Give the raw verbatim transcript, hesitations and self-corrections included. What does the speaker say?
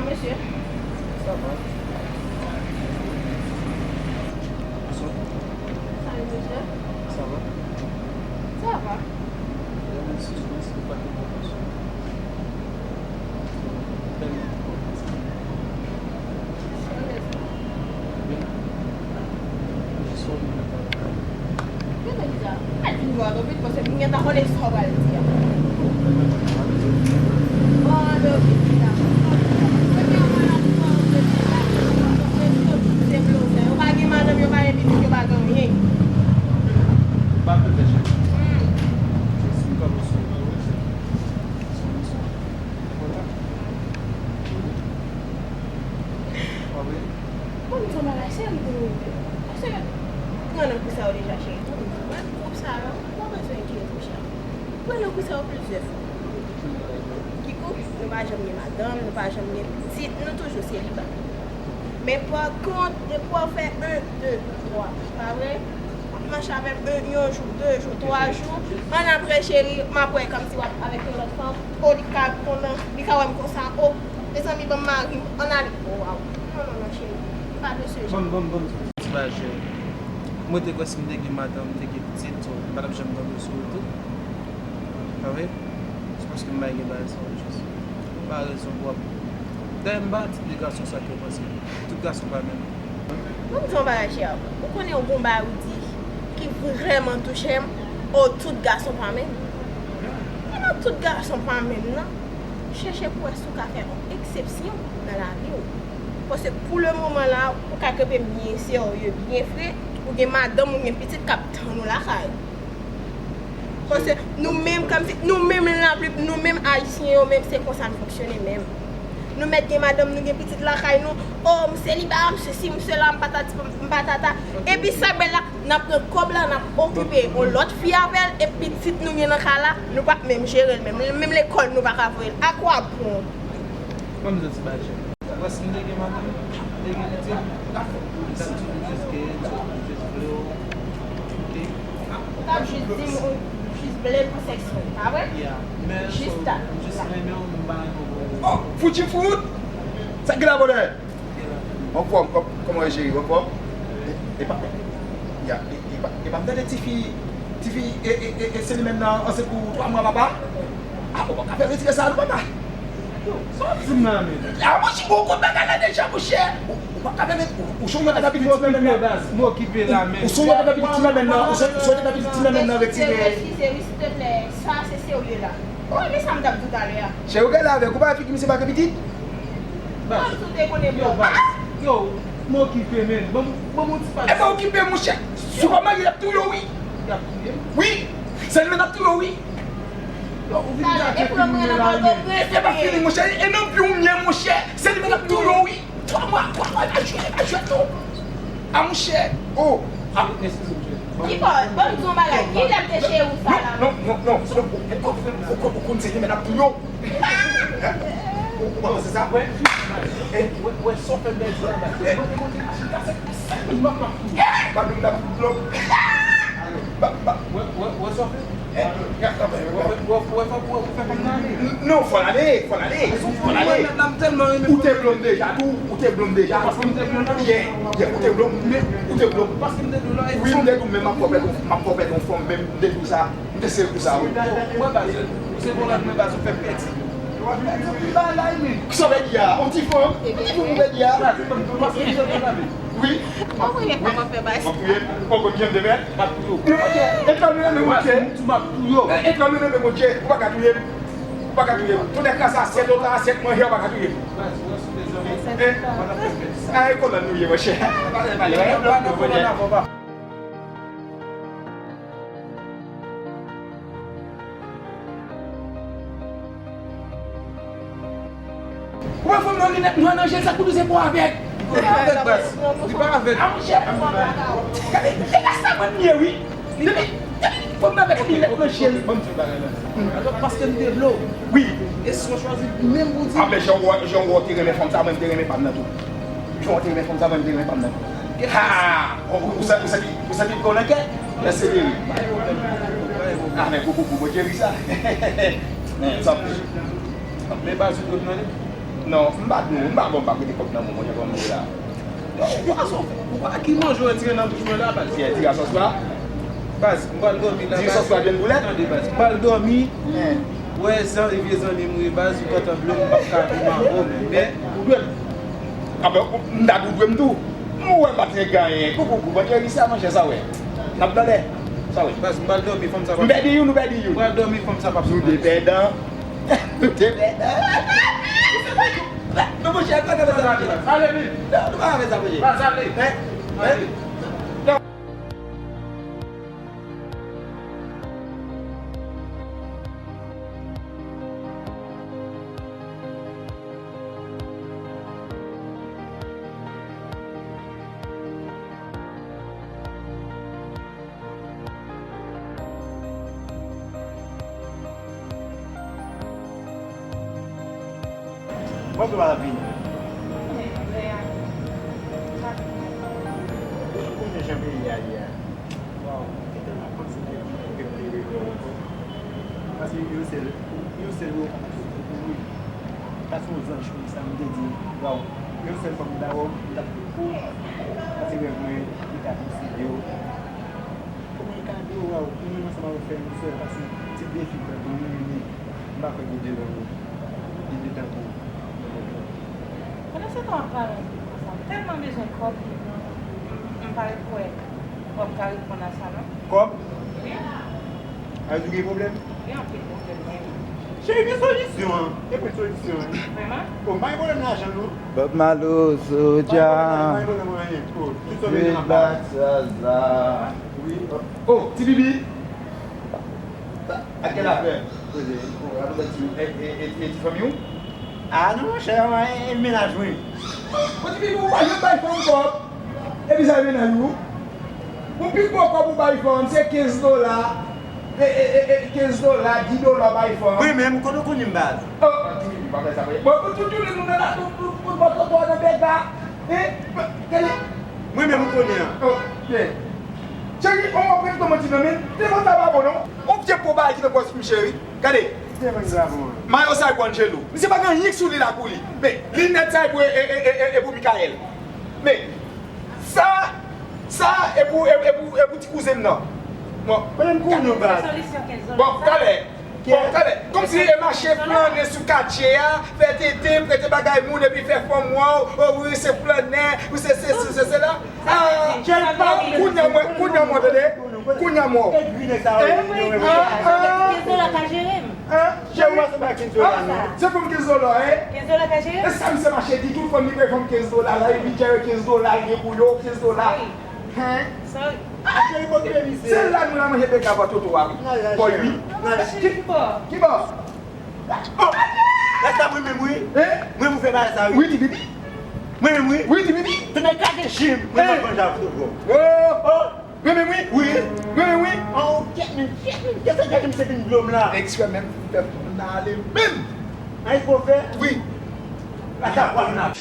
Mesye. Sa va? Bonsoir. Salut, mesye. Sa va? Sa va. Byen, mèsi. Mèsi pou pati de pwomosyon. Bèl. Byen. Jis yon minit. Gade kisa. Al fin vwa anpil paske m gentan konnen sa w pral di a. Bon, ann oke, kisa. Premyèman, n ap fè w se blofè. Yo pa gen madanm, yo pa gen pitit, yo pa gen anyen. Pa blofè, cheri. Hmm. Jesi, pa blofè. Bon, m di w bagay serye pou ou. Èske pran nan kou sa yo deja, cheri? Mwen, gwoup sa yo, ou pa bezwen enkyete w, cheri. Pran nan kou sa yo plizyè fwa. Ki kou? Nou pa janm gen madanm, nou pa janm gen pitit, nou toujou seliba. Men pa kont, depi w fè en, de, twa, pa vre? W ap mache avè m en, yon jou, de jou, twa jou. Ann apre, cheri, m ap wè kòmsi w ap avèk yon lòt fanm. O, li ka konn, li ka wè m konsa. O, mezanmi, ban m mari m, ann ale. O, waw. Non, non, non, cheri. M pa de se jan. Ban m, ban m, ban m ti bagay, cheri. Mwen te kwè si m te gen madanm, m te gen pitit, so, m pa t ap janm tonbe sou ou tou. Pa vre? Se paske m pa gen bagay sa yo jis. M pa rezon pou w ap. Dayè, m pa tip de gason sa ke w panse. Tout gason pa menm. Ban m di w yon bagay, chè. Ou konnen yon bagay ou di ki vrèman touche m. O, tout gason pa menm. E nan tout gason pa menm nan, chèche pou wè si w ka fè yon eksepsyon nan lavi w. Paske pou le moman la, ou ka kenbe m byen serye, byen fre, ou gen madanm, ou gen pitit k ap tann ou lakay. Paske nou menm, kòmsi, nou menm, lapli-, nou menm Ayisyen yo menm, se konsa n fonksyone menm. Nou mèt gen madanm, nou gen pitit lakay nou. O, m seliba, m sesi, m sela, m patati, m patata. Epi sa k bèl la, n ap pran kòb la, n ap okipe yon lòt fi avè l, epi pitit nou gen nan kay la, nou p ap menm jere l menm. Menm lekòl, nou pa ka voye l. A kwa bon? Ban m di w ti bagay, chè. Mwen, si m te gen madanm, m te gen pitit, m t ap toujou jis ke, m t ap toujou jis vle w, ok? Ou t ap jis di m ou jis vle pou sèks mwen, pa vre? Yeah. Men, jis so, sa. M jis renmen w, m pa renmen w pou... Oh, Fuji Fruit! Sa ki la, brother? Anfòm, kò-, kòman w ye, cheri? Anfòm? E, e pa, ya, e, e pa, e pa m tande tifi, tifi, e, e, e, e Selimèn nan ansent pou twa mwa, papa? A, ou pa ka fè retire sa, non, papa? Yo, sa w ap di m la menm? A, monchè, ou konn bagay la deja, monchè. Ou, ou pa ka fè met-, ou, ou sonje w te ka pitit ti nan menm nan. M okipe la menm. Ou sonje w te ka pitit ti nan menm nan, ou sonje, ou sonje w te ka pitit ti nan menm nan retire. Eskize, eskize, wi, silteplè, sa se serye la. Ou konnen sa m t ap di w talè a. Chè, ou gade avèk, ou pa wè figi misye pa gen pitit? Baz, ou te konnen yo, blan. Baz, yo, m okipe, menn. Ban m, ban m yon ti pa. E pa okipe, monchè. Si w pa marye, y ap touye w, wi. Y ap touye m? Wi. Selimèn ap touye w, wi. Yo, ou vin gate figi m la, menn. E pa fini, monchè. E nan pi w m ye, monchè. Selimèn ap touye w, wi. Twa mwa, twa mwa, pa jwe, pa jwe, non. A, monchè. Oh. A. Eskize, monchè. Kibò, ban m di w yon bagay. Kilè m te cheri w sa la? Non, non, non, non. Ou, ou, ou, ou konn Selimèn ap touye w. Ou, ou pa panse sa? Wè, wè, wè, sa w fè m pèdi la, baz. Mwen te monte chita sèt, sèt moun m ap touye. Ba nou la pou blòk. Ba, ba. Wè, wè, wè, sa w fè. Eh, wè, wè, wè, fò, wè, fò, fò, fò fè kòm nan ale. Non, fò l ale, fò l ale, fò l ale. Ou te blonde deja tou, ou te blonde deja. Paske m te blonde. Yeah, yeah, ou te blonde, men ou te blonde. Paske m te blonde la. Wi, m te di w, men m ap fè w pèdi, m ap fè w pèdi yon fanm, men m te di w sa. M te serye pou sa, wi. Mwen, baz, ou se volè, mwen, baz, ou fè m pèdi. Ou ap pèdi anpil bagay, men. Kisa w vle di a? On ti fanm? On ti fanm ou vle di a? Baz, ou fè m pèdi anpil bagay, men. Wi. Ou pa wè lè papa fè baz. M ap touye. Ou konn jan m te fè? M ap touye w. Monchè, e twa nou renmen, monchè. M ap touye w. E twa nou renmen, monchè. Ou pa ka touye m. Ou pa ka touye m. Tout nèg ka sa asyèt, lòt la asyèt manje, ou pa ka touye m. Baz, ou wè sou de zanmi. Eh. Mwen ap fè m pèdi sa. A, e kolòn nou ye, monchè. Pale, pale, pale. Pale, pale, pale. Ou wè fanm nan linèt nwa nan je l, sa k pou di se pou avèg? Li pa avèg, baz. Li pa avèg. A, monchè. Gade, e la sa mwen m ye, wi. Depi, depi fanm nan avèk linèt nan je l. Ban m di w bagay la. Alò, paske m te vle w. Wi. E si w chwazi menm pou di. A, men jan w wè, jan w wè w te renmen fanm sa, mwen m te renmen pa m nan tou. Jan w te renmen fanm sa, mwen m te renmen pa m nan. Ha! Ou, ou, ou santi, ou santi l nan kè? Mèsi, Jerry. Ah, men pou, pou, pou, Jerry sa. Men, sa. Men baz, ou konn nan li? Non, m pa dou, m pa bon, m pa prete kòb nan men w, monchè, kòman m ye la. Yo, pwason, ou pa ki manje w retire nan bouch mwen la, baz. Ti, ti asòs la. Baz, m pral dòmi la, baz. Ti sòs la vin boulèt? Tande, baz, m pral dòmi. Wè, zan, vye zanmi m ye, baz, ou kontan vle, m p ap ka di m a, oh, men, men. Ou dwe m. Anben, m ta dou dwe m tou. M wè m pa t gen anyen. Koukou, koukou, ban Jerry sa, monchè, sa wè. N ap nan lè. Sa wè. Baz, m pral dòmi, fanm sa pa. M pèdi youn, nou pèdi youn. M pral dòmi, fanm sa pa. Nou de pèdan. Nou te pèdan. Non, monchè, pa fè sa, monchè. Ale, vin. Non, nou pa fè sa, monchè. Baz, ale. Hein? Hein? Ale. Bòs ou pa vini. Ou konnen jan peyi a ye a. Waw, se tèlman kontinye pou pèp li rete ankò. Paske yon sèl, yon sèl yo konn sou pou mouri. Paske yon zanj pou sa, m te di, waw, yon sèl fwa m ta wè w, m t ap kouri. Paske rèv mwen, li ka posede w. Kòman l ka di w, waw, ou menm ansanm avèk frè m, sè, paske ti defi frè m, mwen menm, m pa kwè gen de lanmou, gen de tankou nan mond lan. Pandan se tan w ap pale anpil konsa, m tèlman bezwen kòb, m, m pa kwè w ap ka reponn a sa, non. Kòb? Wi. A di w gen pwoblèm? Gen anpil pwoblèm, wi. Cheri, gen solisyon an. Gen pwen solisyon an. Vrèman? O, m pa gen pwoblèm lajan, non. Bob Malo, Soulja. M pa gen pwoblèm, m pa gen pwoblèm anyen. O, tout sa vin anba. Wi. O, ti bibi. Sa, ak kèl afè? Koze, o, a, e, e, e ti fanmi w? A, non, monchè, e, e mennaj mwen. O, ti bibi, ou pa janm bay fanm kòb. Epi sa e mennaj ou? Ou pi gwo kòb ou bay fanm, se kenz dola. E, e, e, e, kenz dola, dis dola bay fanm. Mwen menm, kote w konn m baz? O, ti bibi, pa fè sa, mwen. Bon, ou tout jounen nou nan la, ou, ou, ou bò tòtò nan bèga. Hein? Gade. Mwen menm, ou konnen an. O, men. Cheri, on mwen prete manti nan men. Telefòn sa pa bon, non. On vye po bagay ki nan pòch m, cheri. Gade. Mayo sa e pou Angelo. Misye pa gen anyen sou li la pou li. Men, linèt sa e pou, e, e, e, e, e pou Michael. Men, sa, sa e pou, e, e pou, e pou ti kouzen m nan. Bon. Konnen m konnen w, baz. Bon, talè. Bon, talè. Kòmsi e mache flannen sou katye a, fè tenten, prete bagay moun, epi fè fanm wè w, o, wi, se flannè, wi, se sesi, se sela. A, kounye a mwen, kounye a mwen, tande. Kounye a mwen. Egri nèg sa yo. Hein? Ah, ah. Kenz dola ka jere m. Hein? Cheri, w ap se bay kenz dola, non? Se pou m kenz dola, hein? Kenz dola ka jere m. E sa misye mache di, tout fanm li bay fanm kenz dola, la, epi jere kenz dola, li gen pou yo, kenz dola. Hein? Sorry. Ah, cheri, bò ki misye. Se la nou la manje bèga bò toto a, wi. Bò wi. Ki, ki bò? Oh! Lè sa mwen menm, wi. Hein? Mwen menm ou fè bagay sa, wi. Wi, ti bibi. Mwen menm, wi. Wi, ti bibi. Tonnè kraze je m. Mwen menm manje avèk ou. Oh! Oh! Mwen menm, wi. Wi. Mwen menm, wi. Oh, kèt men, kèt men. Kèt sa kèt men se vin blo m la. Eksprè menm pou fè pou n ale menm. An, e pou fè? Wi. Lè sa pral nan.